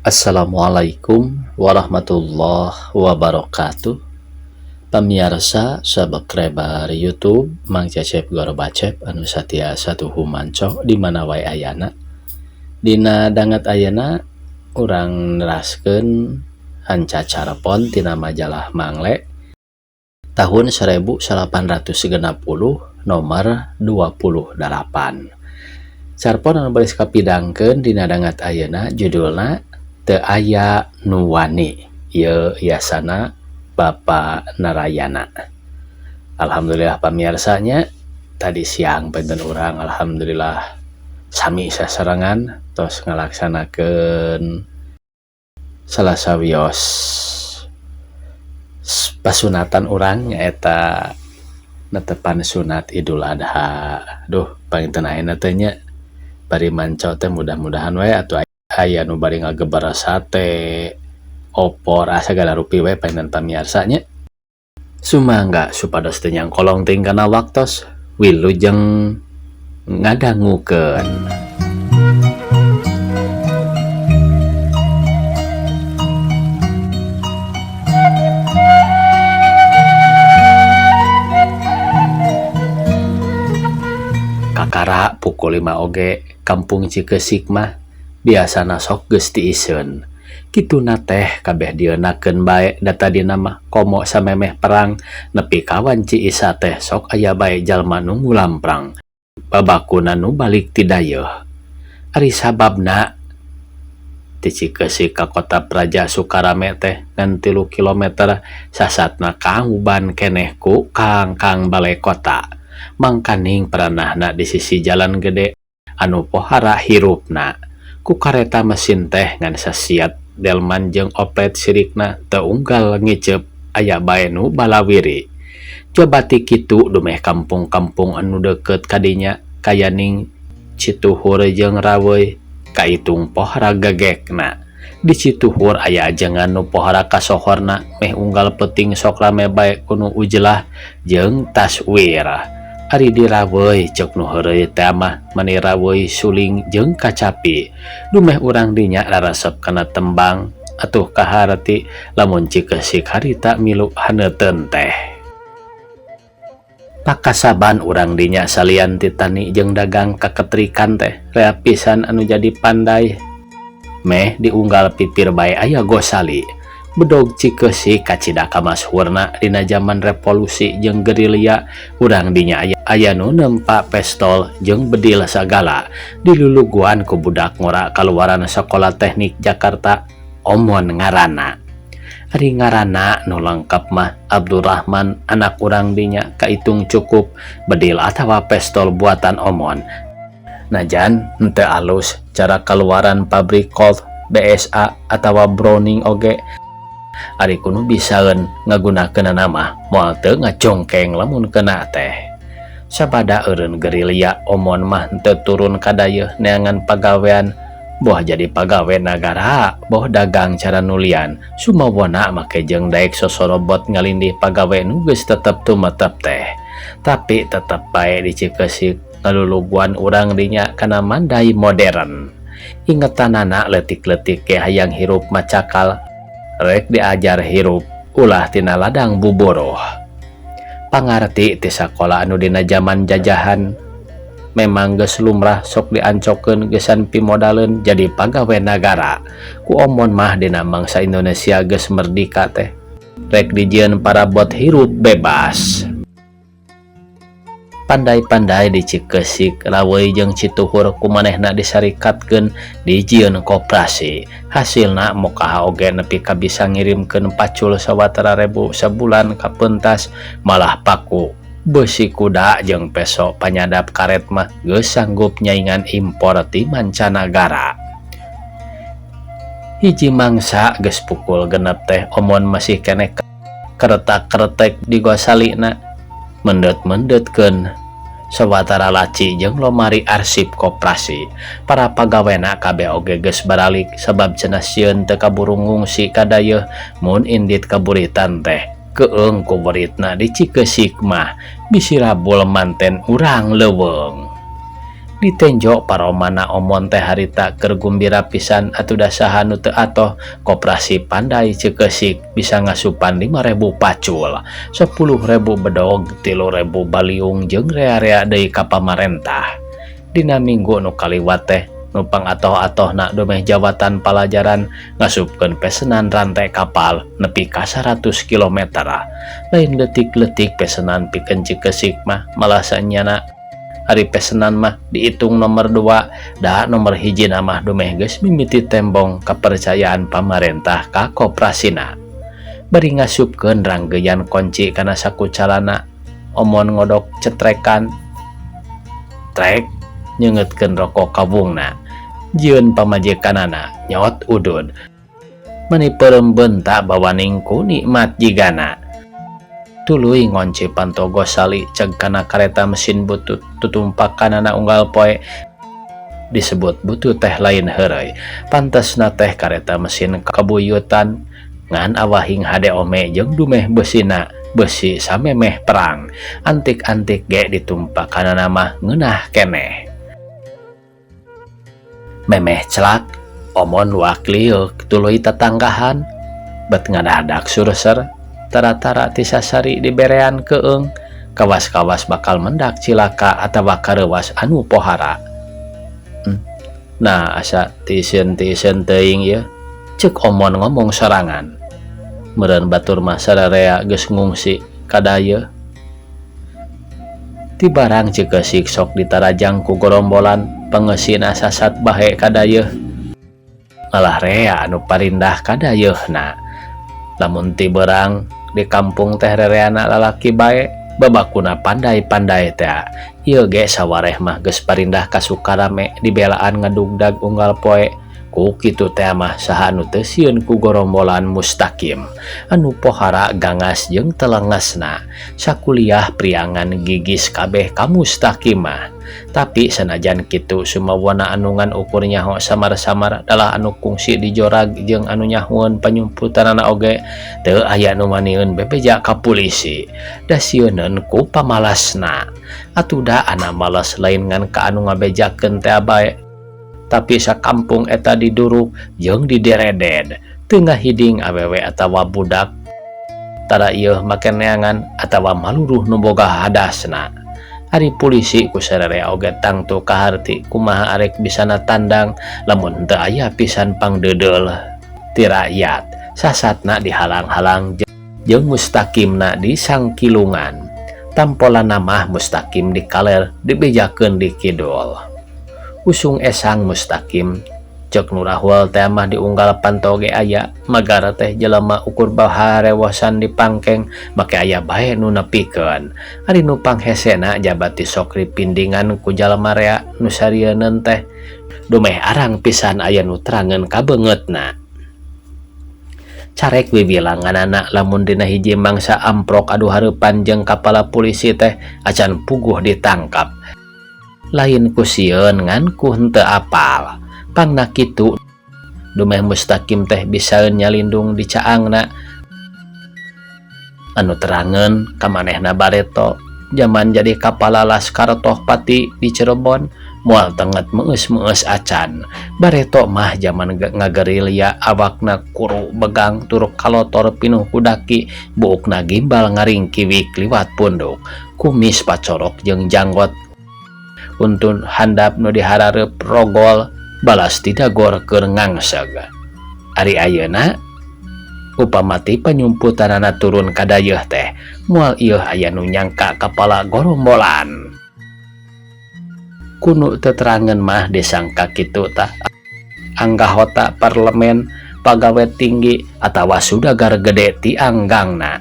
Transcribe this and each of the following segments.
Assalamualaikum warahmatullahi wabarakatuh. Pamiarsa subscriber YouTube Mang Cecep Gorobacep anu satia satuhu manco di mana wae ayana. Dina danget ayana urang neraskeun hanca carepon tina majalah Mangle tahun 1860 nomor 28. Carpon anu baris kapidangkeun dina danget ayeuna judulna Teu Aya Nu Wani, ieu yasana Bapak Narayana. Alhamdulillah pamiarsanya tadi siang benten urang alhamdulillah sami sasarengan tos ngalaksanakeun salah sawios pasunatan urang nyaeta netepan sunat Idul Adha. Duh, panginten ayeuna teh nya bari manco teh mudah-mudahan we atuh aya nu bari ngageber sate, opor, sagala rupi we panginten pamiarsa nya. Sumangga supados teu nyangkolong teuing kana waktos, wilujeng ngadangukeun. Kakara pukul 5 oge kampung Cikeusik mah biasana sok geus tiiseun. Kituna teh kabeh dieunakeun bae da tadina mah komo samemeh perang nepi ka wanci Isa teh sok aya bae jalma nu ngulamprang. Babakuna nu balik ti dayeuh. Ari sababna ti Cikeusik ka kota Praja Sukarame teh ngan 3 kilometer sasatna kaanguban keneh ku kangkang balai kota. Mangkaning peranahna di sisi jalan gede anu pohara hirupna. Ku kareta mesin teh ngan sasiat delman jeung oplet sirikna teu unggal ngiceup aya bae nu balawiri. Coba ti kitu dumeh kampung-kampung anu deukeut kadinya kayaning Cituhur jeung Raweuy kaitung pohara gegekna. Di Cituhur aya ajengan nu pohara kasohorna meh unggal peuting sok rame bae ku nu ujelah jeung taswir. Ari di Raweuy ceuk nu heureuy teh mah mani raweuy suling jeung kacapi. Dumeh urang dinya raresep kana tembang atuh kaharti lamun Cikeusik harita milu haneuteun teh. Pakasaban urang dinya salian ti tani jeung dagang kaketrikan teh rea pisan anu jadi pandai. Meh diunggal pipir bae aya gosali. Bedog Cikeusik kacida kamashurna dina jaman revolusi jeung gerilya urang dinya aya nu nempa pestol jeung bedil sagala diluluguan ku budak ngora kaluaran Sekolah Teknik Jakarta Omon ngaranna. Ari ngaranna nu lengkap mah Abdurrahman anak urang dinya kaitung cukup bedil atawa pestol buatan Omon. Najan henteu alus cara kaluaran pabrik Colt BSA atawa Browning oge. Ari kuno bisaeun ngagunakeunana mah moal teu ngacongkeng lamun kena teh. Sabada eureun gerilya Omon mah henteu turun ka dayeuh neangan pagawean boh jadi pagawe nagara boh dagang cara nulian sumawona make jeung daek sosorobot ngalindih pagawe nu geus tetep tumetep teh. Tapi tetep bae di Cikeusik ngaluluguan urang dinya kana mandai modern. Ingetanana leutik-leutik ge hayang hirup macakal rek diajar hirup ulah tina ladang buboroh. Pangarti ti sakola anu dina jaman jajahan memang geus lumrah sok diancokeun geusan pimodaleun jadi pagawe nagara. Ku Omon mah dina mangsa Indonesia geus merdika teh rek dijieun parabot hirup bebas. Pandai-pandai di Cikeusik Raweuy jeung Cituhur kumanehna disarikatkeun dijieun koperasi. Hasilna mokaha oge nepi ka bisa ngirimkeun pacul sawatara rebu sabulan ka pentas malah paku beusi kuda jeung peso panyadap karet mah geus sanggup nyaingan impor ti mancanagara. Hiji mangsa geus pukul 6 teh Omon masih keneh keretak-keretek di gosalina mendet-mendetkeun sawatara laci jeung lomari arsip koperasi. Para pagawena kabeh oge geus baralik sabab cenah sieun teu kaburu ngungsi ka dayeuh mun indit kaburitan teh keung ku beritna di Cikeusik mah bisi rabul manten urang leuweung. Ditenjo paromana Omon teh harita keur gumbira pisan atuh da saha nu teu atoh koperasi pandai Cikeusik bisa ngasupan 5.000 pacul, 10.000 bedog, 3.000 baliung jeung rea-rea deui ka pamarentah. Dina minggu nu kaliwat teh nu pangatoh-atohna dumeh jabatan palajaran ngasupkeun pesenan rantai kapal nepi ka 100 kilometer. Lain leutik-leutik pesenan pikeun Cikeusik mah, malah sanyana ari pesenan mah diitung nomor 2, da nomor hiji mah dumeh geus mimiti tembong kepercayaan pamarentah ka koperasina. Bari ngasupkeun ranggeyan kunci kana saku calana, Omon ngodok cetrekan trek nyeungeutkeun rokok kawungna. Jieun pamajikanana nyaot udud. Mani peureum bentak bawaning ku nikmat jigana. Tuluy ngonci panto Gosali ceg kana kareta mesin butut tutumpakanana unggal poe. Disebut butut teh lain heureuy, pantesna teh kareta mesin kabuyutan ngan awahing hade ome jeung dumeh besina besi samemeh perang. Antik-antik ge ditumpakanana mah ngeunah keneh. Memeh celak Omon wakliuk tuluy tatanggahan bet ngadadak surser tara-tara tisasari diberean keung kawas-kawas bakal mendak cilaka atawa kareuwas anu pohara. Nah asa tiseun-tiseun teuing ieu, ceuk Omon ngomong sorangan. Meureun batur mah sararea geus ngungsi kadayeuh. Ti barang Cikeusik sok ditarajang ku gorombolan pangeusina sasat bahe kadayeuh. Malah rea anu parindah kadayeuhna. Lamun ti berang di kampung teh rereana lalaki bae, babakuna pandai-pandai teh. Ieu ge sawareh mah geus parindah ka Sukarame dibelaan ngadugdag unggal poe. Ku kitu teh mah saha anu teu sieun ku gorombolan Mustaqim anu pohara gangas jeung telengesna. Sakuliah priangan gigis kabeh ka Mustaqim mah. Tapi sanajan kitu sumawona anu ngan ukur nyaho samar-samar dalah anu kungsi dijorag jeung anu nyahoeun panyumputanana oge teu aya nu manieun bebeja ka polisi. Da sieuneun ku pamalasna. Atuh da ana males lain ngan ka anu ngabejakeun teh bae. Tapi sakampung eta diduruk jeung didereded, teu ngahiding awewe atawa budak. Tara ieu make neangan atawa maluruh nu boga hadasna. Ari polisi ku sararea oge tangtu kaharti kumaha arek bisana tandang lamun teu aya pisan pangdeudeul ti rakyat. Sasatna dihalang-halang jeung Mustaqimna disangkilungan. Tampolana mah Mustaqim dikaler dibejakeun di kidul. Usung esang Mustaqim cek nurahul teh mah diunggal panto ge aya magara teh jelema ukur baharewosan dipangkeng make aya bae nu nepikeun. Ari nu panghesena jabati sokri pindingan ku jalma rea nu sarieun teh dumeh arang pisan aya nu terangeun kabeungeutna. Carek wiwilanganana lamun dina hiji mangsa amprok adu hareupan jeung kapala polisi teh acan puguh ditangkap. Lain ku sieun ngan ku henteu apal. Pangna kitu dumeh Mustaqim teh bisaeun nyalindung di caangna. Anu terangeun ka manehna bareto jaman jadi kapala laskar Tohpati di Cirebon moal tenget meus-meus acan. Bareto mah jaman ngagerilya awakna kuru begang tur kalotor pinuh ku daki, buukna gimbal ngaringkiwik liwat punduk, kumis pacorok jeung janggot. Untun handap nu diharareup rogol balas tidagor keur ngangseg. Ari ayeuna upamati panyumputanana turun ka dayeuh teh moal ieu aya nu nyangka kapala gorombolan. Kunu teterangan mah disangka kitu tah anggahota parlemen pagawe tinggi atawa sudagar gede ti anggangna.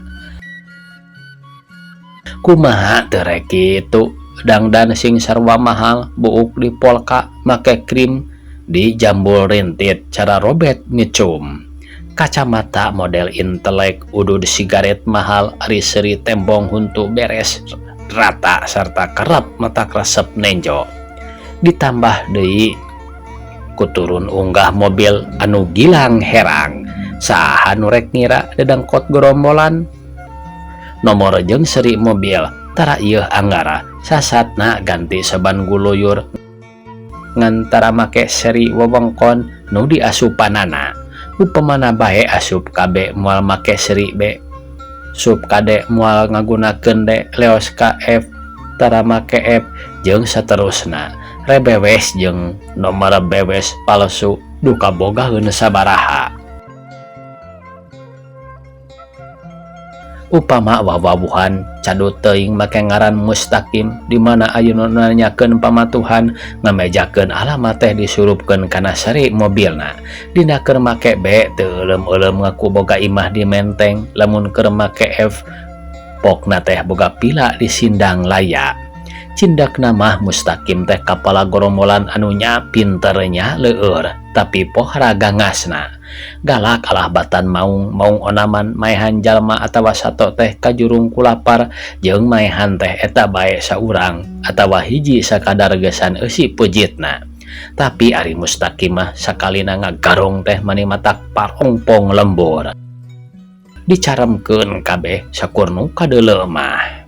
Kumaha teu rek kitu dangdan sing sarwa mahal buuk di polka make krim di jambul rintit cara robet micum. Kacamata model intelek udud sigaret mahal ari seuri tembong huntu beres rata serta kerap mata resep nenjo. Ditambah deui kuturun unggah mobil anu gilang herang. Saha nu rek ngira dedengkot gerombolan. Nomor jeung seri mobil tara ieu anggara sasatna ganti saban guluyur. Ngan tara make seri wewengkon nu diasupanana. Upamana bae asup ka B moal make seri B, sup ka D moal ngagunakeun D, leos ka F tara make F, jeung saterusna. Rebewes jeung nomor bewes palsu duka bogaeun sabaraha. Upama wawawuhan cadut teuing make ngaran Mustaqim di mana ayeuna nanyakeun pamatuhan ngamejakeun alamat teh disurupkeun kana seri mobilna. Dina keur make B teu euleum-euleum ngaku boga imah di Menteng, lamun keur make F pokna teh boga pila di Sindang Laya. Cindakna mah Mustaqim teh kapala gorombolan anu nya pinternya leueur tapi pohara gangasna. Galak alah batan maung maung onaman maehan jalma atawa sato teh kajurung kulapar jeung maehan teh eta bae saurang atawa hiji sakadar gesan eusi pujitna. Tapi ari Mustaqim mah sakalina ngagarong teh mani matak parongpong lembur. Dicaremkeun kabeh sakurnu kadeuleu mah.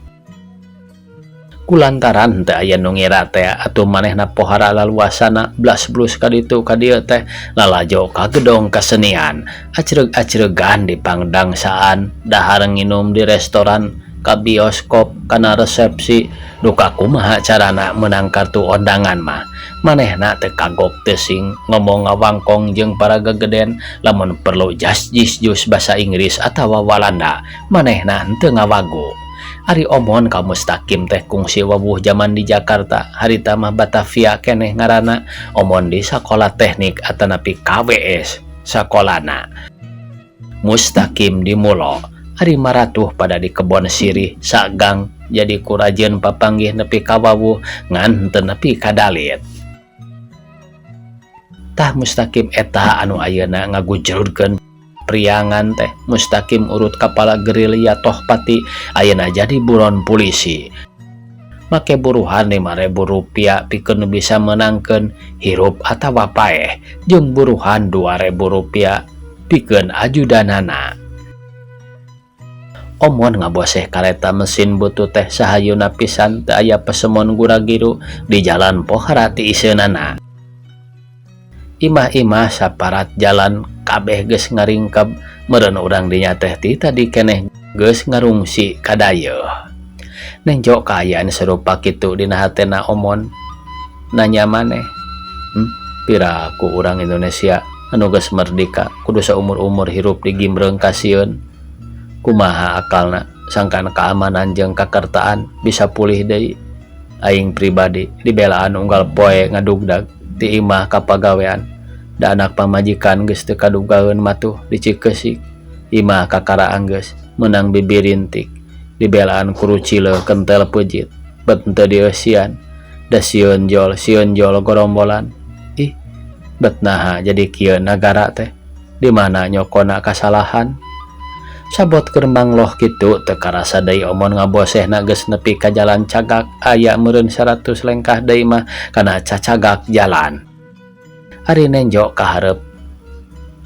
Kulantaran teu aya nu ngira teh atuh manehna pohara laluasana blas-blus ka ditu ka dieu teh lalajo ka gedong kasenian, acreug-acreugan di pangdangsaan, dahar nginum di restoran, ka bioskop, kana resepsi, duka kumaha carana meunang kartu ondangan mah. Manehna teu kagok teu sing ngomong ngawangkong jeung para gegeden, lamun perlu jas jis jus basa Inggris atawa Walanda, manehna henteu ngawagu. Ari Omon ka Mustaqim teh kungsi wawuh jaman di Jakarta, harita mah Batavia keneh ngaranna, Omon di sakola teknik atanapi KWS sakolana. Mustaqim di Mulo, ari maratuh pada di kebon sirih sagang jadi kurajeun papanggih nepi ka wawuh ngan teu nepi kadalit. Tah Mustaqim eta anu ayeuna ngagujrudkeun priangan teh. Mustaqim urut kapala gerilya Tohpati ayeuna jadi buron polisi. Make buruhan 5.000 rupiah pikeun bisa menangkeun hirup atawa paeh, jeung buruhan 2.000 rupiah pikeun ajudanana. Omon ngaboseh kareta mesin butut teh sahayuna pisan teu aya pesemon guragiru di jalan pohara ti iseunana. Imah-imah saparat jalan kabeh geus ngaringkeb, meureun urang dinya teh ti tadi keneh geus ngarungsi kadayeuh. Nenjo kaayaan serupa kitu dina hatena Omon nanya maneh, piraku urang Indonesia anu geus merdeka kudu saumur-umur hirup di gimreung kasieun. Kumaha akalna sangkan keamanan jeung kakertaan bisa pulih deui. Aing pribadi dibelaan unggal poe ngadugdag ti imah ka pagawean, da anak pamajikan geus teu kadugaeun matuh di Cikeusik. Imah kakara anggeus meunang bibirintik, dibelaan kurucile kentel pejit, bet henteu dieusian, da sieun jol sieun jol gorombolan. Ih, bet naha jadi kieu nagara teh, di mana nyokona kasalahan. Sabot keur mangloh kitu teu karasa deui Omon ngabosehna geus nepi ka jalan cagak aya meureun 100 lengkah deui mah kana cacagak jalan. Ari nenjo kaharep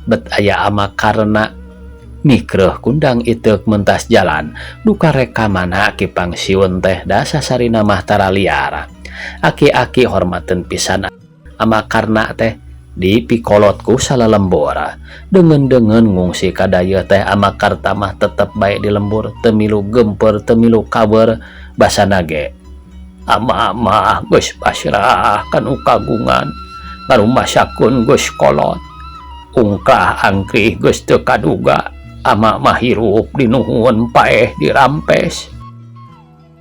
bet aya ama karena mikreuh kundang iteuk mentas jalan duka rek ka mana ki pangsiun teh da sasarina mah tara liar. Aki-aki hormateun pisan ama karna teh dipikolot ku salalembur. Dengen-dengen ngungsi ka dayeuh teh ama karta mah tetep bae di lembur, teu milu gemper teu milu kawer basana ge. Ama mah geus pasrah kanu kagungan, ngarumasakeun geus kolot, ungkah angkrih geus teu kaduga, ama mah hirup dinuhun paeh dirampes.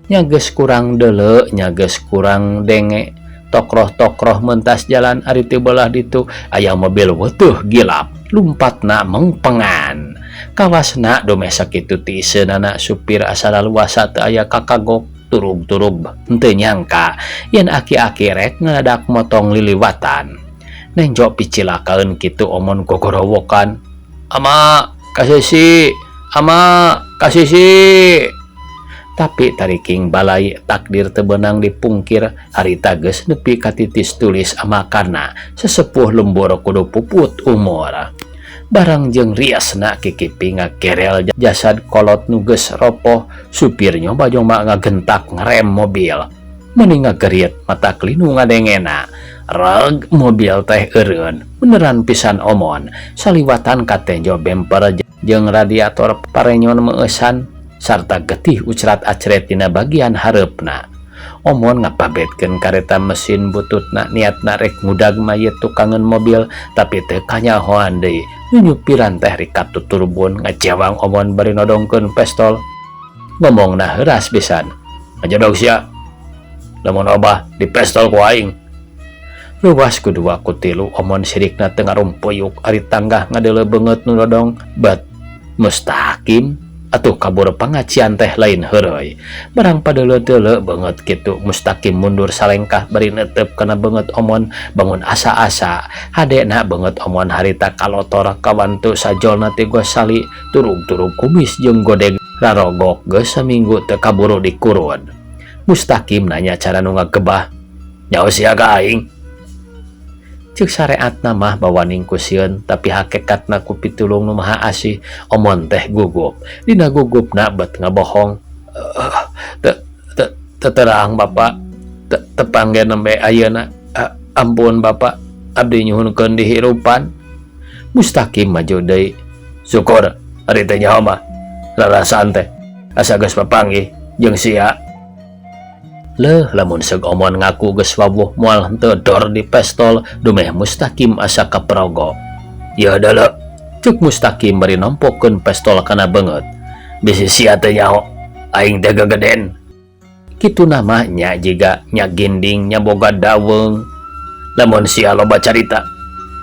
Nya geus kurang deuleu, nya geus kurang denge, tokroh-tokroh mentas jalan ari ti belah ditu aya mobil weutuh gilap lumpatna mengpengan. Kawasna domeh sakitu ti iseunana supir asal luasa teu aya kakagok turug-turug henteu nyangka yen aki-aki rek ngadadak motong liliwatan. Nenjo picilakaeun kitu Omon gogorowokan. Ama kasisi, ama kasisi. Tapi tariking balai takdir teu beunang dipungkir, harita geus nepi ka titis tulis ama karna sesepuh lembur kudu puput umur. Barang jeung riasna kikipi ngagerel jasad kolot nu geus ropoh, supir nyoba joma ngagentak ngerem mobil. Meni ngagerit matak linu ngadengena. Reg mobil teh eureun beneran pisan Omon saliwatan katenjo bemper jeung radiator parenyon meueusan sarta getih ucrat acret dina bagian hareupna. Omon ngapabetkeun kareta mesin bututna niatna rek ngudag mayit tukangeun mobil tapi teu kanyahoan deui nu nyupiran teh rikat tuturbun ngajewang Omon bari nodongkeun pestol. Ngomongna heuras pisan. Ngajedog sia. Lamun obah dipestol ku aing. Luas ku dua ku tilu Omon sirikna teu ngarumpuyuk ari tanggah ngadeuleu beungeut nu nodong bet Mustaqim. Atuh kabur pangacian teh lain heureuy. Barang padeuleu-deuleu beungeut kitu Mustaqim mundur salengkah bari neuteup kana beungeut Omon bangun asa-asa. Hadena beungeut Omon harita kalotor kawantu sajolna ti Gosali turug-turug kumis jeung godeg rarogok geus saminggu teu kaburu dikurun. Mustaqim nanya cara nu ngagebah. Nyaho sia ka aing? Ceuk sareatna mah bawaning ku sieun tapi hakekatna ku pitulung nu maha asih Omon teh gugup. Dina gugupna bet ngabohong. Teu terang Bapak, tepang ge nembe ayeuna. Ampun Bapak, abdi nyuhunkeun dihirupan. Mustaqim maju deui. Syukur ari teh nyaho mah. Rarasaan teh asa geus papanggih jeung sia. Leuh lamun seug Omon ngaku geus wawuh moal henteu dor di pestol dumeh Mustaqim asa kaprogo. Yeuh deuleu, ceuk Mustaqim bari nompokeun pestol kana beungeut. Bisi sia teh nyaho aing teh gegeden. Kituna mah nya jiga nya ginding nya boga daweung. Lamun sia loba carita,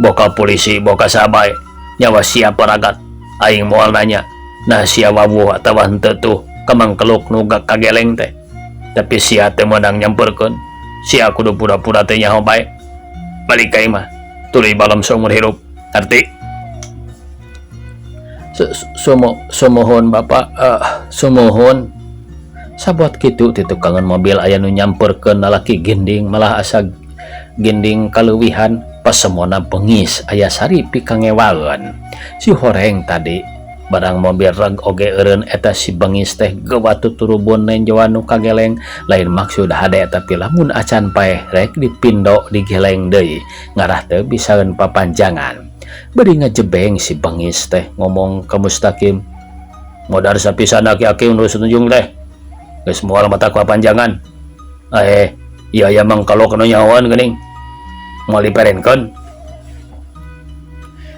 boka polisi boka sabae, nyawa sia paragat, aing moal nanya. Nah sia wawuh atawa henteu tuh kamangkeluk nu kageleng teh. Tapi sia teh meunang nyamperkeun. Sia kudu pura-pura teh nyaho bae. Balik ka imah, tuluy balem saumur hirup. Arti? Sumuhun Bapak, sumuhun. Sabuat kitu ti tukangan mobil aya nu nyamperkeun lalaki ginding malah asa ginding kaleuwihan pasemona bengis aya sari pikangewaeun. Si horeng tadi barang mobil reg oge eureun eta si bengis teh geuwat tuturubun nenjoan nu kageleng lain maksud hade tapi lamun acan paeh rek dipindo digeleng deui ngarah teu bisaeun papanjangan. Bari ngajebeng si bengis teh ngomong ka Mustaqim, modar sapisan aki-aki nu tunjung teh geus moal mata papanjangan. Iya ya mang kalau kena nyahoan geuning moal diperenkeun.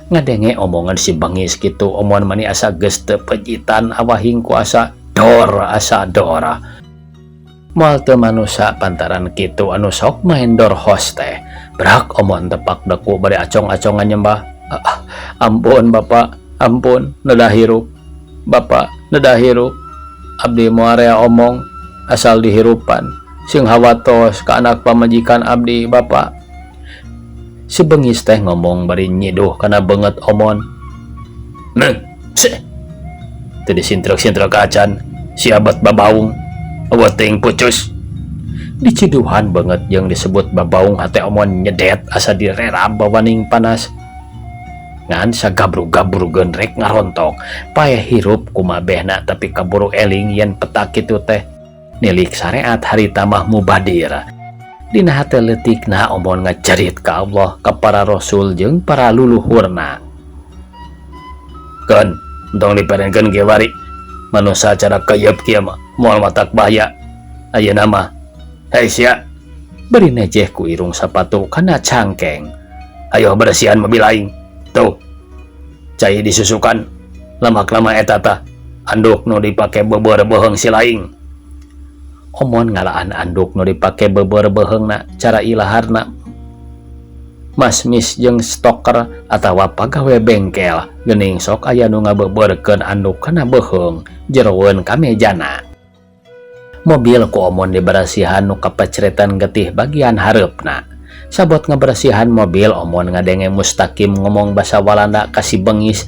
Ngadenge omongan si bengis kitu omongan mani asa geus teu pejitan awahing ku asa dor asa dora. Moal teu manusa pantaran kitu anu sok main dor hos teh. Brak omon tepak deku bari acong-acongan nyembah. Ampun Bapak, ampun nedah hirup. Bapak nedah hirup. Abdi moal rea omong asal dihirupan. Sing hawatos ka anak pamajikan abdi Bapak. Si bengis teh ngomong bari nyiduh kana beungeut Omon. Neng, seh. Teu disintrek-sintrek acan, si abad babaung, eueuh teuing pucus. Diciduhan beungeut jeung disebut babaung hate Omon nyedet asa direrab bawaning panas. Ngan sagabrug-gabrugeun rek ngarontok, paeh hirup kumabehna tapi kaburu eling yen petak kitu teh. Nilik sareat harita mah mubadir. Dina hate leutikna Omon ngajerit ka Allah, ka para rasul jeung para luluhurna. Keun, entong diperenkeun ge wari. Manusa cara keyep kieu mah moal matak bahaya. Ayeuna mah, hei sia, bari nejeh ku irung sapatu kana cangkeng. Ayo bersihan mobil aing. Tuh, cai disusukan. Lamak-lama eta tah anduk nu dipake beubeureuh beuheung si laing. Omon ngalaan anduk nu dipake beubeureuh beuheungna cara ilaharna masmis jeung stoker atawa pagawe bengkel geuning sok aya nu ngabeubeurkeun anduk kana beuheung jeroeun ka mejana. Mobil ku Omon dibersihan nu kapacretan getih bagian hareupna. Sabot ngabersihan mobil Omon ngadenge Mustaqim ngomong basa Walanda ka si bengis.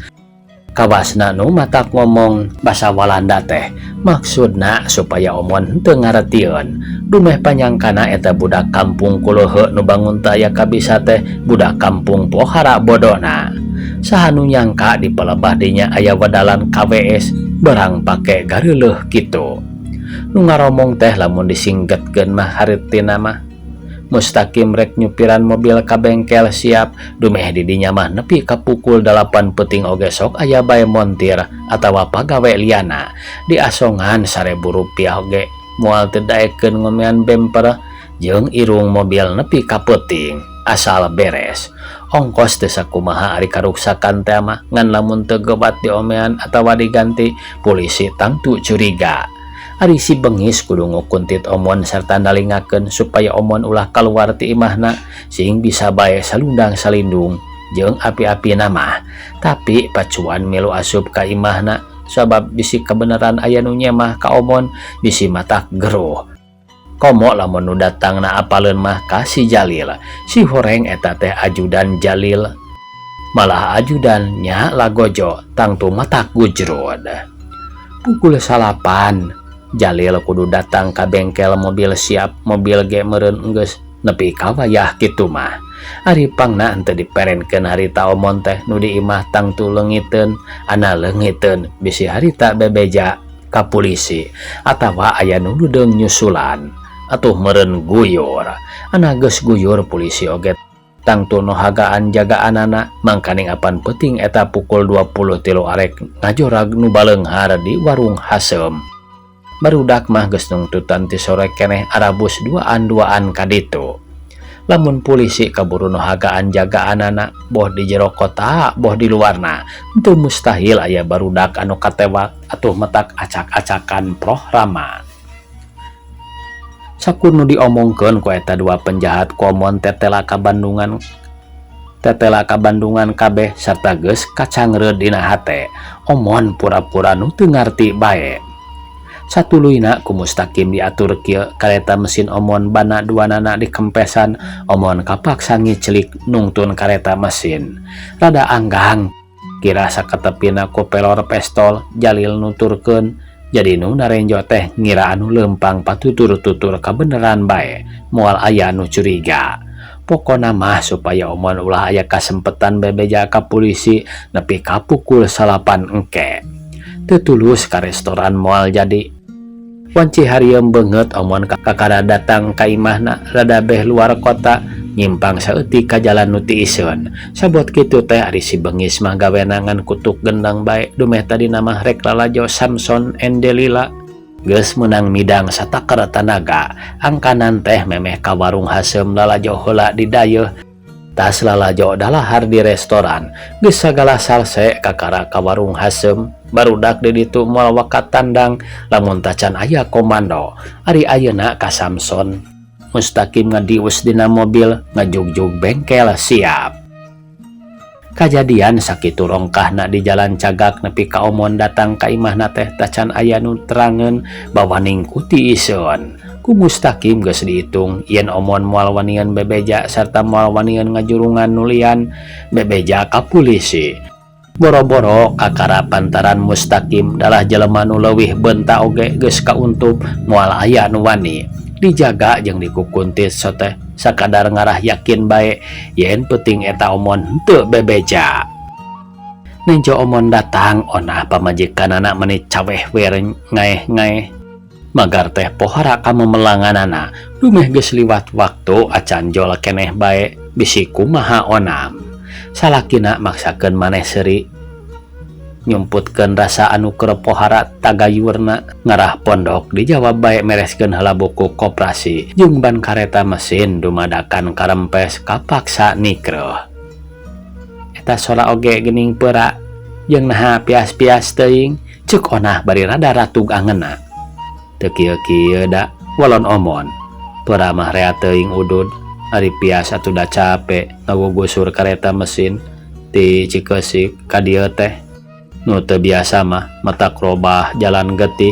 Kawasna nu matak ngomong basa Walanda teh maksudna supaya Omon henteu ngaretieun. Dumeh panyangkana eta budak kampung kuleuheuk nu bangun teu aya kabisa teh budak kampung pohara bodona. Saha nu nyangka di pelebah dinya aya wedalan KWS barang pake gareuleuh kitu. Nu ngaromong teh lamun disinggetkeun mah hartina mah. Mustaqim rek nyupiran mobil ka bengkel siap dumeh di dinya mah nepi ka pukul 8 peuting oge sok aya bae montir atawa pagawe liana diasongan 1000 rupiah oge moal teu daekeun ngomean bemper jeung irung mobil nepi ka peuting asal beres. Ongkos teu sakumaha ari karuksakan teh mah ngan lamun teu gebat diomean atawa diganti polisi tangtu curiga. Ari si bengis kudu ngukuntit Omon sarta nalingakeun supaya Omon ulah kaluar ti imahna sing bisa bae salundang salindung jeung api-api nama. Tapi pacuan milu asup ka imahna sabab bisi kebenaran aya nu nyemah ka Omon bisi matak geruh. Komo lamun nu datangna apaleun mah ka si Jalil. Si horeng eta teh ajudan Jalil. Malah ajudan nya lagojo tangtu matak gujrud. Pukul 9 Jalil kudu datang ka bengkel mobil siap mobil ge meureun enggeus nepi ka wayah kitu mah. Ari pangna henteu diperenkeun harita Omon teh nu di imah tangtu leungiteun ana leungiteun bisi harita bebeja ka polisi atawa aya nu deung nyusulan atuh meureun guyur. Ana geus guyur polisi oge tangtu nu hagaan jagaanana mangkaning apan peuting eta pukul 23 arek ngajorag nu baleunghar di warung Hasem. Barudak mah geus nungtutan ti sore keneh arabus duaan-duaan kaditu. Lamun polisi kaburu nu hagaan jagaanana boh di jero kota boh di luarna teu mustahil aya barudak anu katewak atuh metak acak-acakan prohrama. Sakur nu diomongkeun ku eta dua penjahat komon tetela ka Bandungan tetela ka Bandungan kabeh sarta geus kacangreud dina hate. Omon pura-pura nu teu ngarti bae. Satuluyna ku Mustaqim diatur kieu kareta mesin Omon bana duanana dikempesan Omon kapaksa ngiclik nungtun kareta mesin. Rada anggang kira saketepina ku pelor pestol Jalil nuturkeun jadi nu narenjo teh ngira anu lempang patutur-tutur kabeneran bae moal aya nu curiga. Pokona mah supaya Omon ulah aya kasempetan bebeja ka polisi nepi ka pukul 9 engke. Teu tulus ka restoran moal jadi. Wanci harieum beungeut Omon kakara datang ka imahna rada beh luar kota nyimpang saeutik ka jalan nu tiiseun. Sabot kitu teh ari si bengis mah gawenangan kutuk gendang bae dumeh tadina mah rek lalajo Samson and Delila. Geus meunang midang satakar tanaga angkanan teh memeh ka warung Hasem lalajo heula di dayeuh. Tas lalajo dalahar di restoran geus sagala salse kakara ka warung Hasem. Barudak di ditu moal wakat tandang lamun tacan aya komando. Ari ayeuna ka Samson Mustaqim ngadius dina mobil ngajugjug bengkel siap. Kajadian sakitu rongkahna di jalan cagak nepi ka Omon datang ka imahna teh tacan aya nu terangeun bawaning ku tiiseun. Ku Mustaqim geus diitung yen Omon moal wanian bebeja sarta moal wanian ngajurungan nulian bebeja ka polisi. Boro-boro kakara pantaran Mustaqim dalah jelema nu leuwih beunta oge geus kauntup moal aya nu wani. Dijaga jeung dikukuntit soteh sakadar ngarah yakin bae yen peuting eta Omon henteu bebeja. Nenjo Omon datang onah pamajikanana meni caweh wer ngaeh-ngaeh. Magar teh pohara ka memelanganana dumeh geus liwat waktu acan jol keneh bae bisi kumaha onam. Salakina maksakeun maneh seuri nyumputkeun rasa anu keur pohara tagayurna ngarah pondok dijawab bae mereskeun heula buku koperasi jeung ban kareta mesin dumadakan karempes kapaksa nikreuh. Eta sora oge geuning peura jeung naha pias-pias teuing ceuk onah bari rada ratug angeuna. Teu kieu-kieu da walon Omon peura mah rea teuing udud ari pias atuh da cape ngagugusur kareta mesin ti Cikeusik ka dieu teh. Nu teu biasa mah matak robah jalan getih.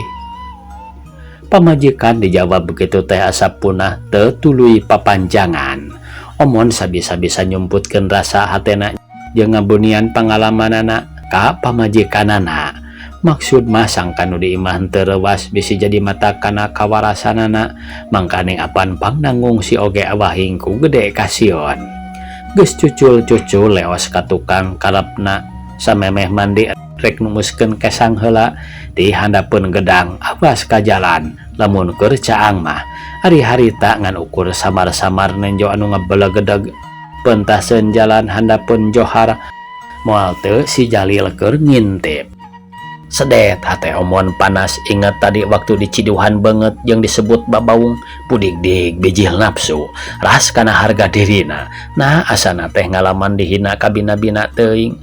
Pamajikan dijawab begitu teh asa punah teu tuluy papanjangan. Omon sabisa-bisa nyumputkeun rasa hatena jeung ngabunian pangalamanana ka pamajikanana. Maksud mah sangka nu di imah henteu reuwas bisi jadi mata kana kawarasanana mangkaning apan pangnanggung si oge awahing ku gede kasion. Geus cucul-cucul leos ka tukang karepna Samemeh mandi rek numuskeun kesang heula di handapeun gedang awas ka jalan lamun keur caang mah ari harita ngan ukur samar-samar nenjo anu ngabelegedeg pentaseun jalan handapeun Johar moal teu si Jalil keur ngintip. Sedet hate Omon panas ingat tadi waktu diciduhan banget yang disebut babaung pudig-dig bijil nafsu ras kana harga dirina. Nah asana teh ngalaman dihina kabina-bina teuing.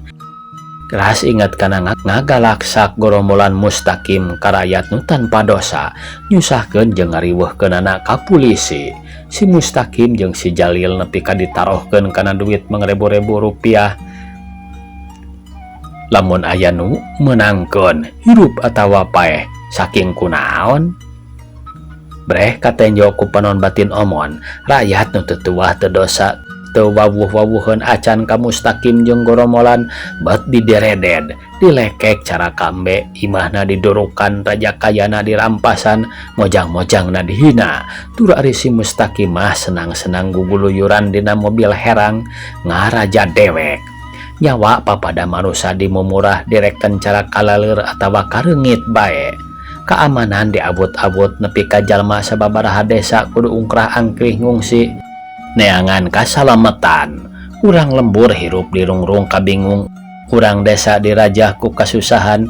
Ras ingat kana ngagalaksak gorombolan Mustaqim ka rakyat nu tanpa dosa nyusahkeun jeung ngariweuhkeunana ka polisi. Si Mustaqim jeung si Jalil nepi ka ditarohkeun kana duit mangrebu-rebu rupiah. Lamun aya nu meunangkeun hirup atawa paeh saking kunaon. Breh katenjo ku panon batin Omon, rakyat nu teu tuah teu dosa teu wawuh-wawuheun acan ka Mustaqim jeung gorombolan bet didereded, dilekek cara kambe, imahna didurukan, raja kayana dirampasan, mojang-mojangna dihina. Tur ari si Mustaqim mah senang-senang guguluyuran dina mobil herang ngaraja dewek. Nyawa papada manusa dimumurah direken cara kalaleur atawa kareungit bae. Keamanan diabut-abut nepi ka jalma sababaraha desa kudu ungkrah angkrih ngungsi neangan kasalametan. Urang lembur hirup dirungrung kabingung, urang desa dirajah ku kasusahan,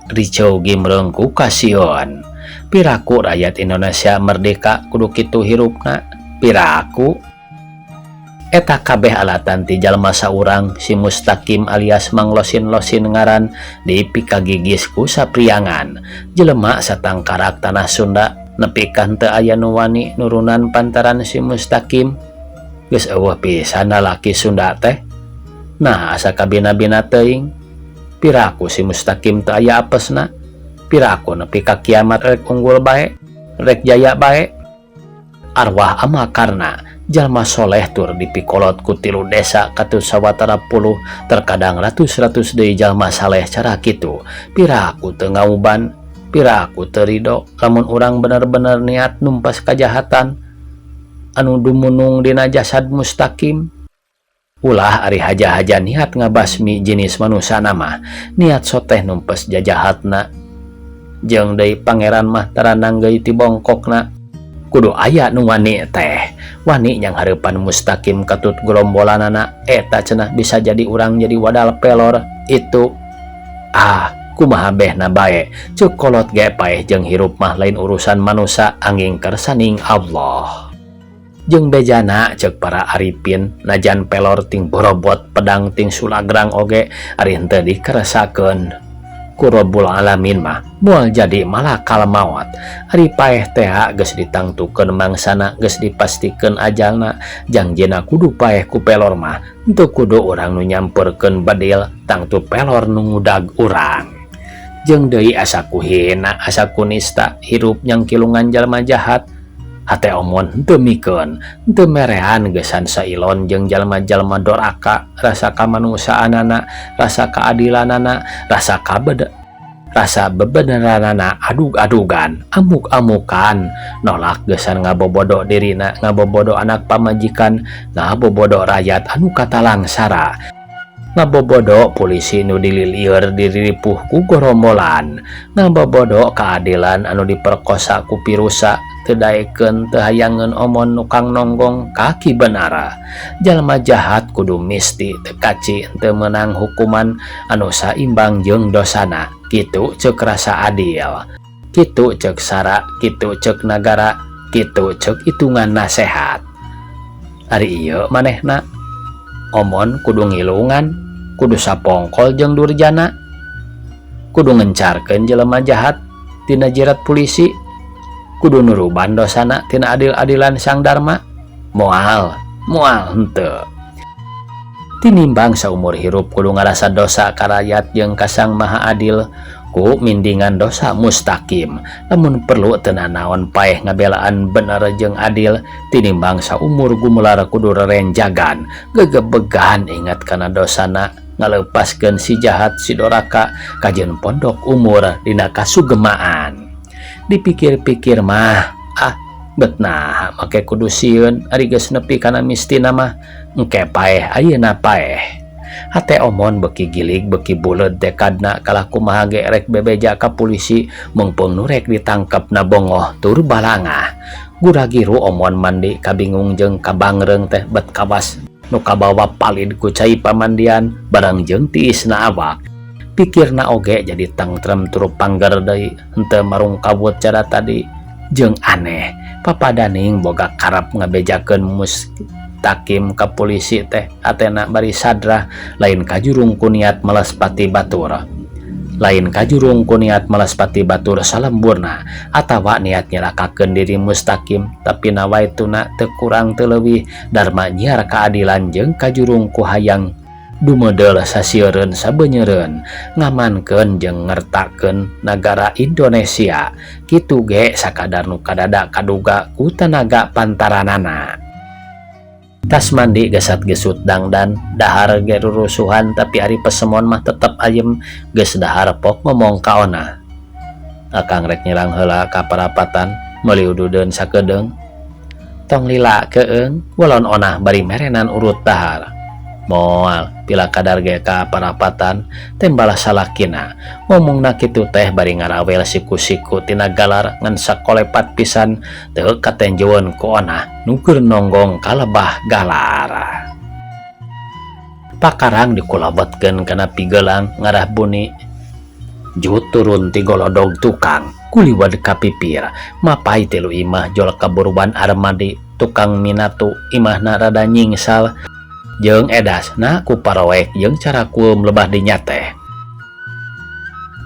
riceu gimreung ku kasion. Piraku rakyat Indonesia merdeka kudu kitu hirupna, piraku. Eta kabeh alatan ti jalma saurang si Mustaqim alias Mang Losin-Losin ngaran dipikagigis ku sapriangan. Jelema satangkarak tanah Sunda nepi ka henteu aya nu wani nurunan pantaran si Mustaqim. Geus eueuh pisan lalaki Sunda teh. Nah asa kabina-bina teuing. Piraku si Mustaqim teu aya apesna. Piraku nepi ka kiamat rek unggul bae, rek jaya bae. Arwah ama karna jalma soleh tur dipikolot ku tilu desa katut sawatara puluh terkadang ratus-ratus deui jalma saleh cara kitu. Piraku teu ngauban, piraku teu rido lamun urang bener-bener niat numpas kajahatan anu dumunung dina jasad Mustaqim. Ulah ari haja-haja niat ngabasmi jenis manusana mah, niat soteh numpes jajahatna. Jeung deui pangeran mah taranang deui ti bongkokna. Kudu aya nu wani teh, wani yang hareupan Mustaqim katut gerombolanana eta cenah bisa jadi urang jadi wadal pelor itu. Ah, kumaha behna bae, ceuk kolot ge paeh jeung hirup mah lain urusan manusa angin kersaning Allah. Jeung bejana ceuk para arifin najan pelor ting borobot pedang ting sulagrang oge ari henteu dikeresakeun ku Rabbul Alamin mah moal jadi malakal maot. Ari paeh teh geus ditangtukeun mangsana, geus dipastikeun ajalna, jangjina kudu paeh ku pelor mah henteu kudu urang nu nyamperkeun bedil tangtu pelor nu ngudag urang. Jeung deui asa ku hina asa ku nista hirup nyangkilungan jalma jahat. Hate Omon henteu mikeun, henteu merean geusan sailon jeung jalma-jalma doraka, rasa kamanusaanana, rasa keadilanana, rasa kabeda, rasa bebeneranana adug-adugan, amuk-amukan, nolak geusan ngabobodo dirina, ngabobodo anak pamajikan, ngabobodo rakyat anu katalangsara, ngabobodo polisi nu dililieur diriripuh ku gorombolan, ngabobodo keadilan anu diperkosa ku pirusa, teu daekeun teu hayangeun Omon nukang nonggong kaki benara. Jalma jahat kudu misti teu kaci teu meunang hukuman anu saimbang jeung dosana. Kitu ceuk rasa adil, kitu ceuk sara, kitu ceuk nagara, kitu ceuk hitungan nasehat. Ari ieu manehna Omon kudu ngilungan, kudu sapongkol jeung durjana, kudu ngencarkeun jelema jahat tina jirat polisi, kudu nuruban dosana tina adil-adilan Sang Dharma. Moal, moal henteu. Tinimbang saumur hirup kudu ngarasa dosa ka rakyat jeung ka Sang Maha Adil ku mindingan dosa Mustaqim. Lamun perlu teu nanaon paeh ngabelaan bener jeung adil tinimbang saumur gumelar kudu rerenjagan gegebegan ingat kana dosana ngaleupaskeun si jahat si doraka kajeun pondok umur dina kasugemaan. Dipikir-pikir mah ah bet nah make kudu sieun ari geus nepi kana mistina mah engke paeh ayeuna paeh. Hate Omon beuki gilig beuki buleud tekadna kalah kumaha ge rek bebeja ka pulisi meungpeung nu rek ditangkepna bongoh tur balangah. Gura-giru Omon mandi kabingung jeung kabangreung teh bet kawas nu kabawa palid ku cai pamandian barang jeung tiisna awak. Pikirna oge jadi tengtrem tur pangger deui henteu marungkawut cara tadi jeung aneh papadaning boga karep ngabejakeun Mustakim ka polisi teh hatena bari sadrah lain kajurung ku niat melespati batur lain kajurung ku niat melespati batur salemburna atawa niat nyelakakeun diri Mustakim tapi nawaituna teu kurang teu leuwih darma nyiar keadilan jeung kajurung ku hayang dumedel sasieureun sabenyeureun ngamankeun jeung ngertakeun nagara Indonesia kitu ge sakadar nu kadada kaduga ku tanaga pantaranana. Tas mandi gesat gesut dangdan dahar ge rurusuhan tapi ari pesemon mah tetep ayem geus dahar pok ngomong ka Ona. Akang rek nyerang heula ka parapatan meuli ududeun sakedeung. Tong lila keung walon Onah bari merenan urut dahar. Moal pila kadar ge ka parapatan tembala salakina ngomongna kitu teh bari ngarawel siku-siku tina galar ngan sakolepat pisan teu katenjoeun ku Onah nu keur nonggong ka lebah galar. Pakarang dikulabetkeun kana pigelang ngarah buni jut turun ti golodog tukang kuliwad ka pipir mapai tilu imah jol kaburuan Armadi tukang minatu imahna rada nyingsal jeung edasna ku paroek jeung cara kueum lebah dinya teh.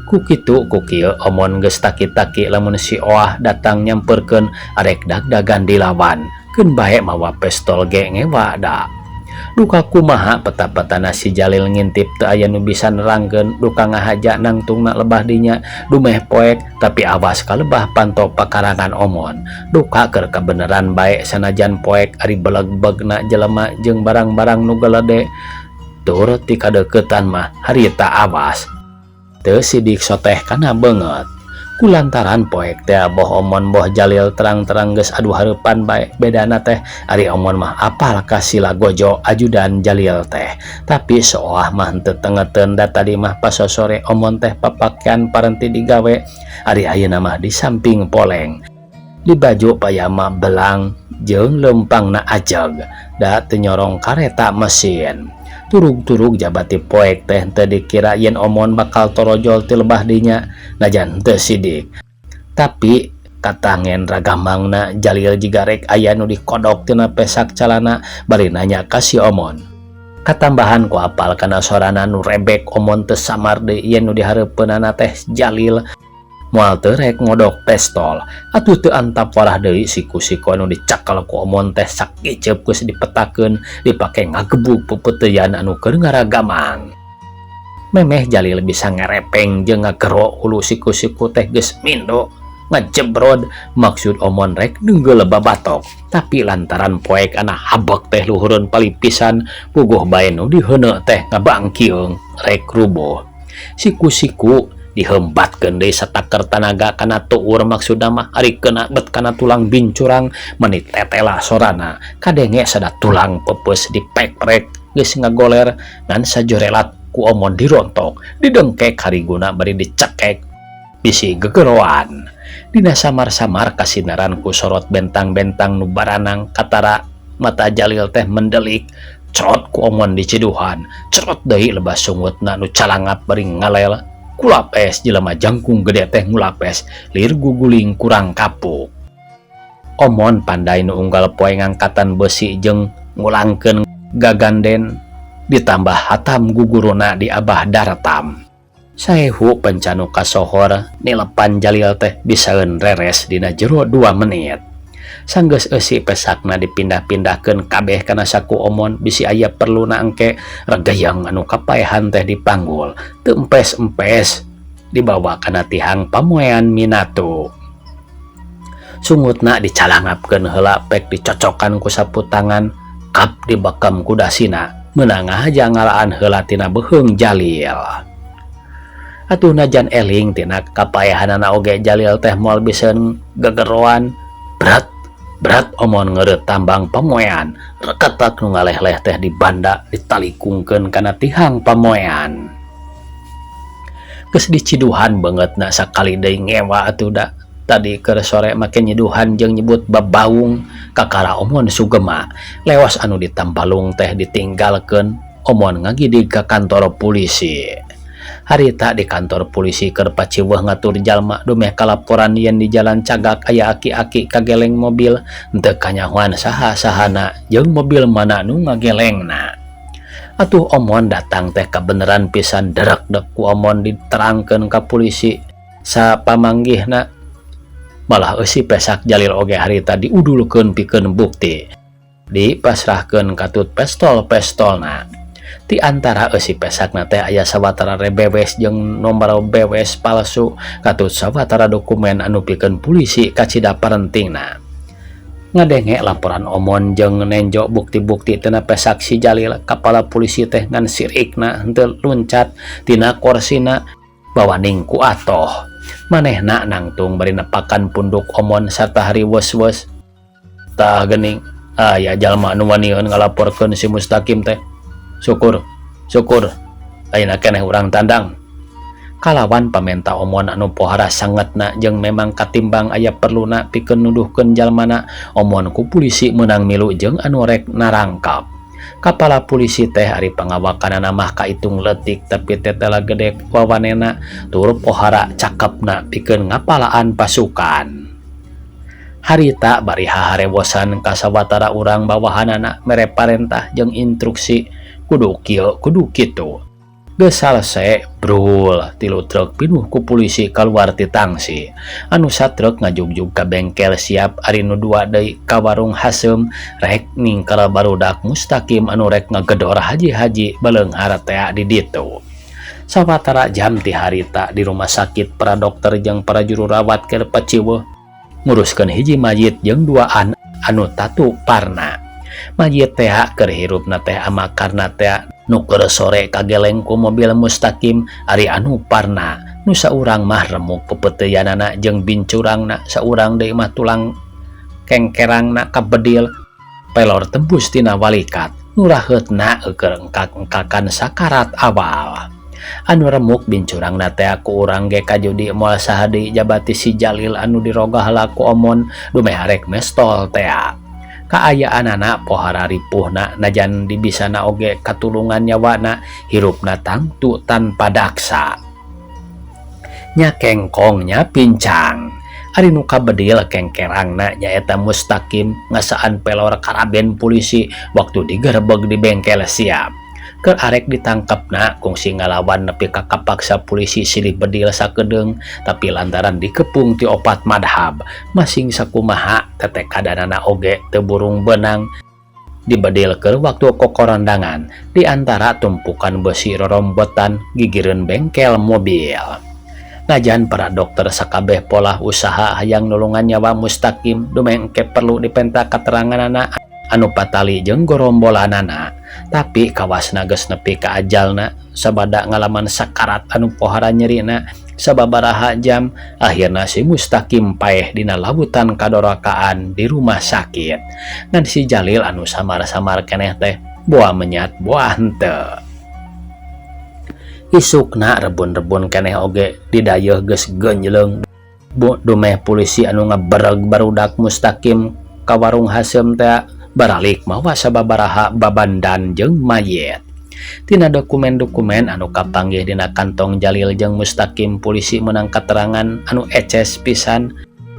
Ku kitu ku kieu Omon geus taki-taki lamun si Oah datang nyamperkeun arek dagdagan dilawan keun bae mawa pestol ge ngewa da. Duka kumaha peta-petana si Jalil ngintip teu aya nu bisa nerangkeun duka ngahaja nangtungna lebah dinya dumeh poek tapi awas ka lebah panto pakarangan Omon. Duka keur kabeneran bae sanajan poek ari beleg-begna jelema jeung barang-barang nu gelede tur ti kadeuketan mah harita awas teu sidik soteh kana beungeut. Kulantaran poek teh boh Omon boh Jalil terang-terang geus adu hareupan bae bedana teh ari Omon mah apal ka sila gojo ajudan Jalil teh tapi soah mah henteu tengeteun da tadi mah pasosore Omon teh papakean parenti digawe ari ayeuna mah di samping poleng di baju payama belang jeung leumpangna ajeg da teu nyorong kareta mesin. Turug-turug jabati poek teh teu dikira yen Omon bakal torojol ti lebah dinya najan teu sidik. Tapi katangen ragamangna Jalil jiga rek aya nu dikodok tina pesak calana bari nanya ka si Omon. Katambahan ku apal kana sorana nu rebek Omon teu samar deui yen nu dihareupeunana teh Jalil moal teu rek ngodok pestol. Atuh teu antap warah deui siku-siku anu dicakel ku Omon teh sakiceup geus dipetakeun dipake ngagebug pepeuteuyan anu keur ngaragamang. Memeh Jalil bisa ngerepeng jeung ngagero hulu siku-siku teh geus mindo ngajebrod maksud Omon rek neunggeul babatok tapi lantaran poek ana habek teh luhureun palipisan puguh bae nu diheuneu teh ngabangkiung rek rubuh. Siku-siku dihembatkeun deui sataker tanaga kana tuur maksudna mah ari keuna bet kana tulang bincurang meni tetela sorana kadenge sada tulang peupeus dipekprek geus ngagoler ngan sajorelat ku Omon dirontok didengkek hariguna bari dicekek bisi gegeroan. Dina samar-samar kasinaran ku sorot bentang-bentang nu baranang katara mata Jalil teh mendelik cerot ku Omon diciduhan cerot deui lebah sungutna nu calangap bari ngalel kulapes jelema jangkung gede teh ngulapes lir guguling kurang kapuk. Omon pandai nu unggal poe ngangkatan besi jeung ngulangkeun gaganden ditambah hatam guguruna di Abah Dartam. Saehu pencanu kasohor nilepan Jalil teh bisaeun reres dina jero 2 menit. Sanggeus eusi pesakna dipindah-pindahkeun kabeh kana saku Omon bisi aya perluna engke regayang anu kapaehan teh dipanggul teu empes-empes dibawa kana tihang pamoean Minato. Sungutna dicalangapkeun heula pek dicocokan ku sapu tangan kap dibekam ku dasina meunang ngahaja ngalaan heula tina beuheung Jalil. Atuh najan eling tina kapaehanana oge Jalil teh moal biseun gegeroan berat Berat Omon ngeureut tambang pamoean, reketak nu ngaleh-leh teh dibanda ditalikungkeun kana tihang pamoean. Geus diciduhan beungeutna sakali deui ngewa atuh da. Tadi keur sore make nyiduhan jeung nyebut babaung kakara Omon sugema. Lewas anu ditampalung teh ditinggalkeun, Omon ngagidig ka kantor polisi. Harita di kantor polisi keur paciweuh ngatur jalma dumeh kalaporan yen di jalan Cagak aya aki-aki kageleng mobil henteu kanyahoan saha-sahana jeung mobil mana nu ngagelengna. Atuh Omon datang teh kabeneran pisan derek-dek ku Omon diterangkeun ka polisi sapamanggihna. Malah eusi pesak Jalil oge harita diudulkeun pikeun bukti. Dipasrahkeun katut pestol-pestolna. Di antara eusi pesakna teh aya sawatara rebewes jeung nomor bewes palsu katut sawatara dokumen anu pikeun polisi kacida parentingna. Ngadenge laporan Omon jeung nenjo bukti-bukti tina pesak si Jalil, kapala polisi teh ngan sirikna henteu luncat tina korsina bawaning ku atoh. Manehna nangtung bari nepakan punduk Omon sarta hariweus-weus. Tah geuning aya jalma anu waniun ngalaporkeun si Mustaqim teh. Syukur, syukur, ayeuna keneh urang tandang. Kalawan pamenta Omon anu pohara sangetna jeung memang katimbang aya perluna pikeun nuduhkeun jalmana, Omon ku polisi meunang milu jeung anu rek narangkap. Kapala polisi teh ari pangawakanana mah kaitung leutik tapi tetela gede wawanena tur pohara cakepna pikeun ngapalaan pasukan. Harita bari haharewosan ka sawatara urang bawahanana mere parentah jeung instruksi kudu kieu kudu kitu. Geus salese brul tilu truk pinuh ku polisi kaluar ti tangsi. Anu satruk ngajugjug ka bengkel siap ari nu dua deui ka warung haseum rek ningkel barudak Mustaqim anu rek ngagedor haji-haji beleunghar tea di ditu. Sawatara jam ti harita di rumah sakit para dokter jeung para juru rawat keur paciweuh nguruskeun hiji mayit jeung duaan anu tatu parna. Mayit teh keur hirupna teh amakarna teh nu keur sore kageleng ku mobil Mustaqim ari anu parna nu saurang mah remuk pepeteuyanana jeung bincurangna saurang deui mah tulang kengkerangna kabedil pelor tembus tina walikat nu raheutna keur engkak-engkakan sakarat awal. Anu remuk bincurangna teh ku urang ge kajudi moal saha deui jabati si Jalil anu dirogah laku Omon dumeh arek mestol teh. Kaayaanana pohara ripuhna najan dibisana oge katulungan nyawana hirupna tangtu tanpa daksa. Nya kengkong nya pincang. Ari nu kabedil kengkerangna nyaeta Mustaqim ngasaan pelor karaben polisi waktu digerebeg di bengkel siap. Keur arek ditangkepna kungsi ngalawan nepi ka kapaksa polisi silih bedil sakedeung tapi lantaran dikepung ti opat madhab masing sakumaha tetekadanana oge teu burung benang dibedil keur waktu kokorondangan di antara tumpukan besi rorombotan gigireun bengkel mobil. Najan para dokter sakabeh polah usaha hayang nulungan nyawa Mustaqim dumeh engke perlu dipenta kateranganana anu patali jeung gorombolanana tapi kawasna geus nepi ka ajalna sabada ngalaman sakarat anu pohara nyerina sababaraha jam akhirna si Mustaqim paeh dina lautan kadorakaan di rumah sakit. Ngan si Jalil anu samar-samar keneh teh boa menyat boa henteu. Isukna rebun-rebun keneh oge didayeuh geus geunjleung dumeh polisi anu ngabereg barudak Mustaqim ka warung haseum teh baralik mawa sababaraha babandan jeung mayit. Tina dokumen-dokumen anu kapanggih dina kantong Jalil jeung Mustaqim polisi meunang katerangan anu eces pisan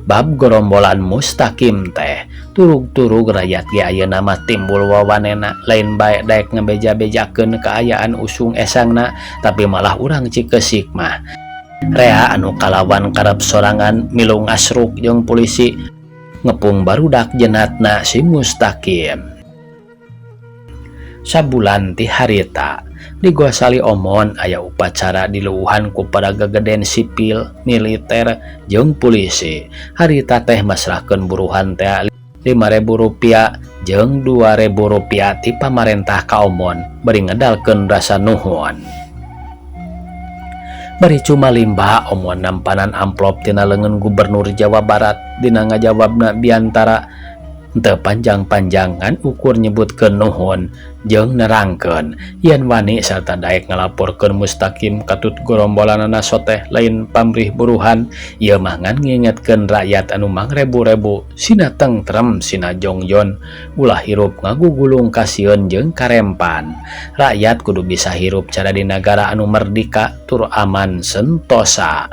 bab gorombolan Mustaqim teh. Turug-turug rakyat ge ayeuna mah timbul wawanena lain bae daek ngebeja-bejakeun kaayaan usung esangna tapi malah urang Cikeusik mah. Rea anu kalawan karep sorangan milu ngasruk jeung polisi ngepung barudak jenatna si Mustaqim. Sabulan ti harita di Gosali Omon aya upacara diluuhan ku para gegeden sipil, militer jeung polisi. Harita teh masrahkeun buruhan teh 5.000 rupiah jeung 2.000 rupiah ti pamarentah ka Omon bari ngedalkeun rasa nuhun. Bari cuma limba Omon nampanan amplop tina leungeun Gubernur Jawa Barat dina ngajawabna biantara Teu panjang-panjang ngan ukur nyebutkeun nuhun jeung nerangkeun yen wani sarta daek ngalaporkeun Mustaqim katut gorombolanana soteh lain pamrih buruhan ieu mah ngan ngingetkeun rakyat anu mangrebu-rebu sina tengrem sina jongjon ulah hirup ngagugulung kasieun jeung karempan. Rakyat kudu bisa hirup cara di nagara anu merdika tur aman sentosa.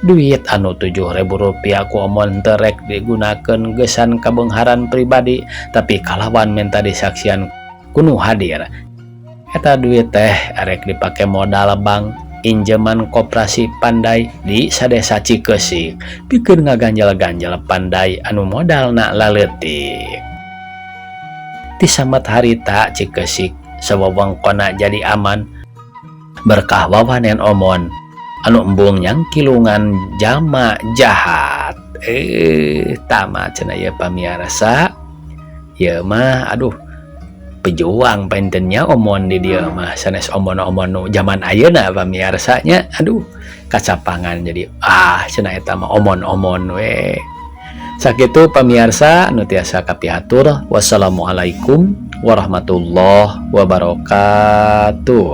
Duit anu 7.000 rupiah ku Omon teu rek digunakeun geusan kabeungharan pribadi tapi kalawan menta disaksian ku nu hadir. Eta duit teh erek dipake modal bank injeman koperasi pandai di sadesa Cikeusik pikeun ngaganjel-ganjel pandai anu modalna laleutik. Ti samet harita Cikeusik sawewengkonna jadi aman berkah wawanen Omon anu embung nyangkilungan jalma jahat. Tamat cenah ieu pamiarsa. Ieu mah aduh pejuang pantennya Omon di dieu mah sanes omon-omon nu zaman ayeuna pamiarsa nya. Aduh kacapangan jadi cenah eta mah omon-omon we. Sakitu pamiarsa nu tiasa kapihatur. Wassalamualaikum warahmatullahi wabarakatuh.